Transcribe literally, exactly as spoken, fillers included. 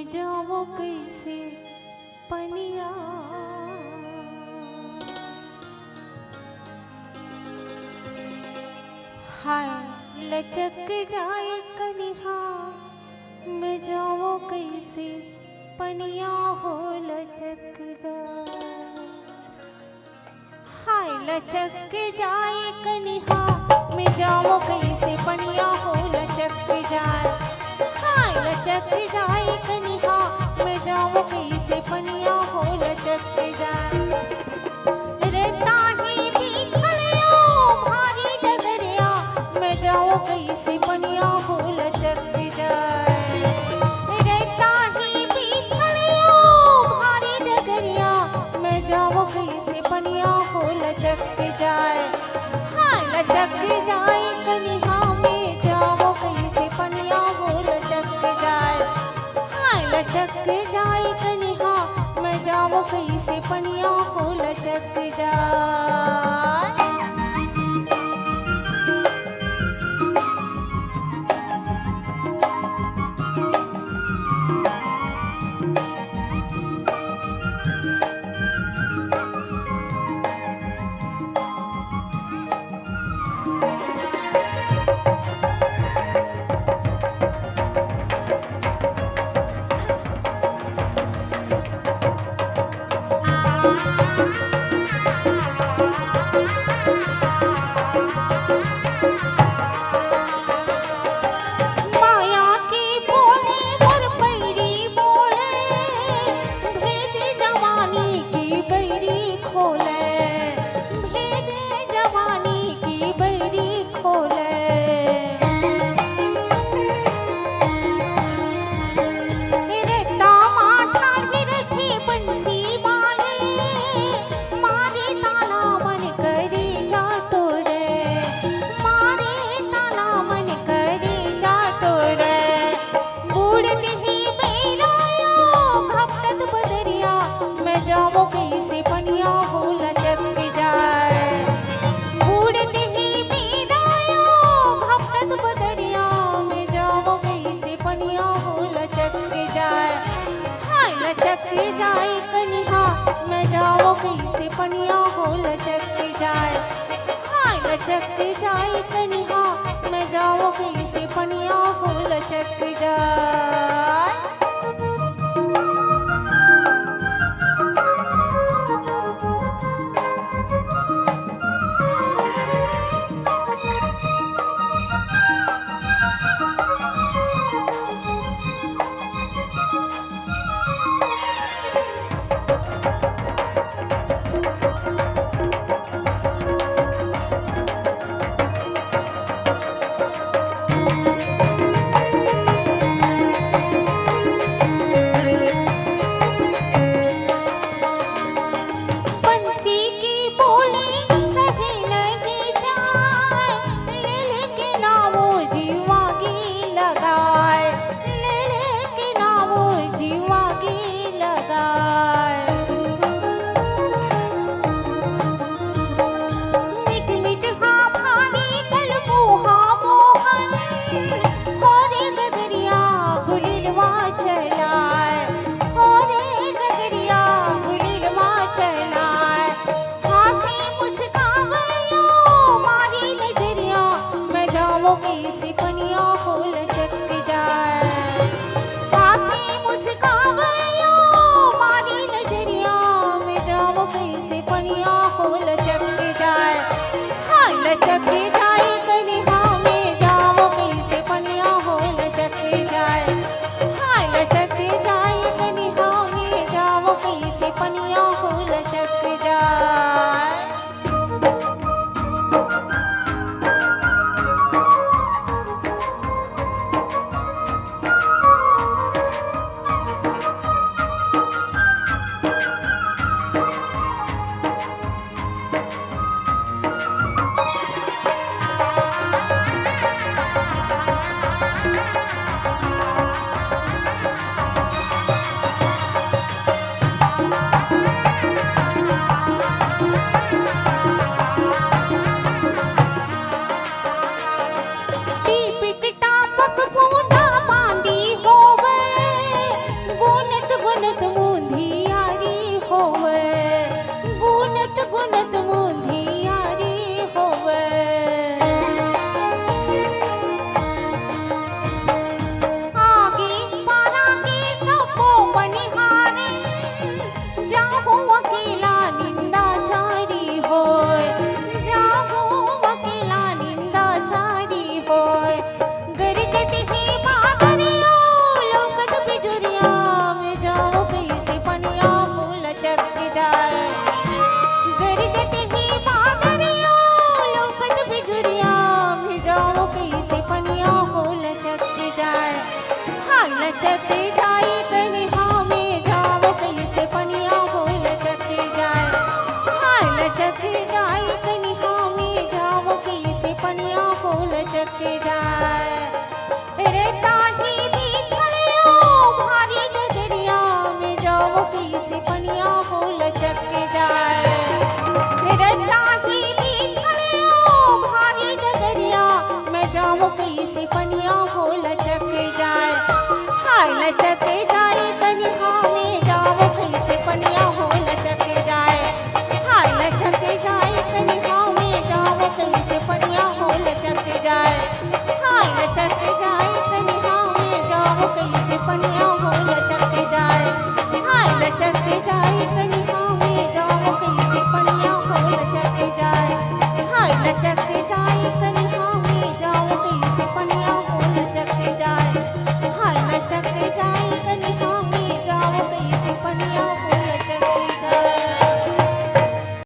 जावो कइसे पनिया। हाय लचक जाए कनिहा, मैं जावो कइसे पनिया हो लचक जाए। हाय लचक जाए कनिहा, मैं जावो कइसे पनिया हो लचक जाए। हाय लचक जाए कनिहा, मैं जावो कइसे पनिया हो लचक जाए। रे ताही बिछड़ियो भारी डगरिया, मैं जावो कइसे पनिया हो लचक जाए। रे ताही बिछड़ियो भारी डगरिया, मैं जावो कइसे पनिया हो लचक जाए। हाय लचक जाए कनिहा, मैं जावो कइसे पनिया हो लचक जाए। हाय लचक जाए कनिहा, मैं जावो कइसे पनिया हो लचक जाए। माया के बोले मोर पैरी बोले, भेद जवानी की बैरी खोले, भेद जवानी की बैरी खोले। रे तामा ठाढ़ी रथे बंसी वाले, मारे ताना मन करे जा टोरे, मारे ताना मन करे जा टोरे। बूड़त ही बेरा यो घपटत बदरिया, मैं जावो कइसे पनिया हो लचक जाए। बूड़त ही बेरा यो घपटत बदरिया, मैं जावो कइसे पनिया हो लचक जाए। हाय लचक जाए कनिहा, मैं जावो कइसे पनिया हो लचक जाए। हाय लचक जाए कनिहा, मैं जावो कइसे पनिया हो लचक जाए। लचक जाए कनिहा में जाव, कइसे पनिया हो लचक जाए। हाय लचक जाए कनिहा में जाव, कइसे पनिया हो लचक जाए।